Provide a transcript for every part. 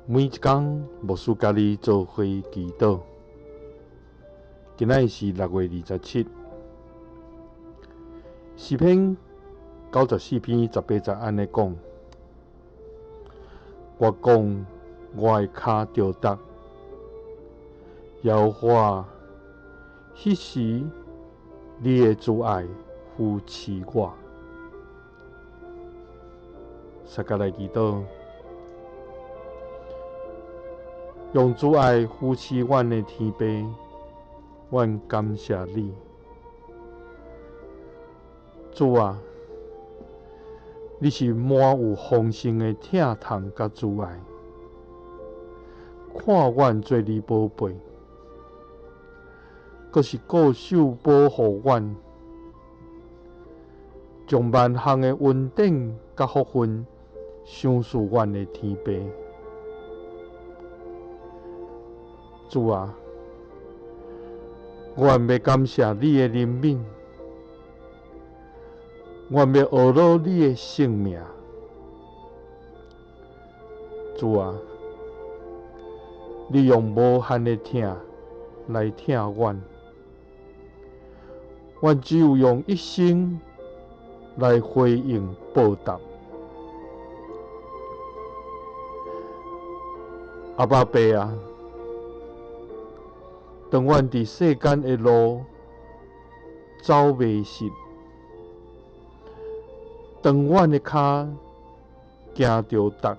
每一工，牧師佮你做伙祈禱。今仔日是6月27，詩篇94篇18節按呢講：我講我的跤著觸，耶和華，彼時你的慈愛扶持我。大家來祈禱。用慈愛扶持阮的天父，阮感謝你，主啊，你是滿有豐盛的疼痛佮慈愛，看阮做你寶貝，閣是固守保護阮，將萬項的恩典佮福分賞賜阮的天父。主啊，阮欲感謝你的憐憫，阮欲學樂你的聖名。主啊，你用無限的疼來疼阮，阮只有用一生來回應報答。阿爸父啊！當阮佇世間的路走迷失，當阮的跤行著觸，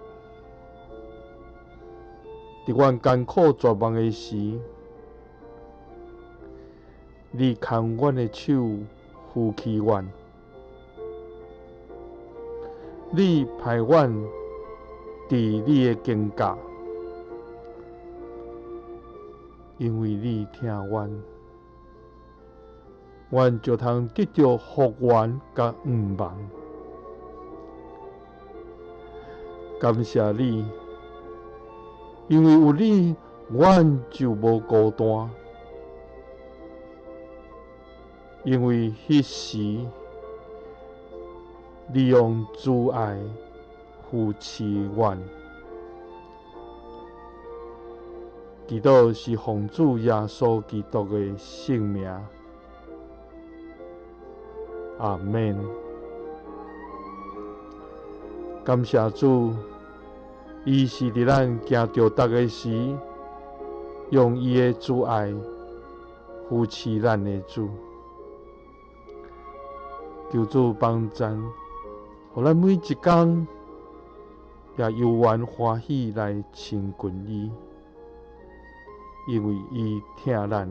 佇阮艱苦絕望的時，你牽阮的手扶起阮，你派阮佇你的經架。因為你疼阮，阮就通得著復原佮向望。感謝你，因為有你，阮就無孤單。因為彼時，你用慈愛扶持阮。祈禱是奉主耶穌基督的聖名，阿們。感謝主，伊是佇咱行著觸的時，用伊的慈愛扶持咱的主。求主幫贊，予咱每一工也猶原歡喜來親近伊。因為伊疼咱，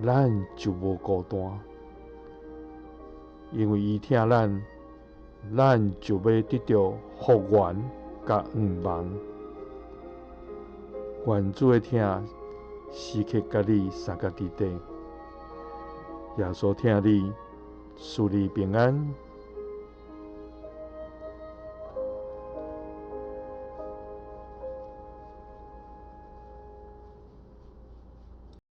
咱就無孤單；因為伊疼咱，咱就欲得著復原佮向望。願主的疼時刻佮你相佮佇底，耶穌疼你，賜你平安。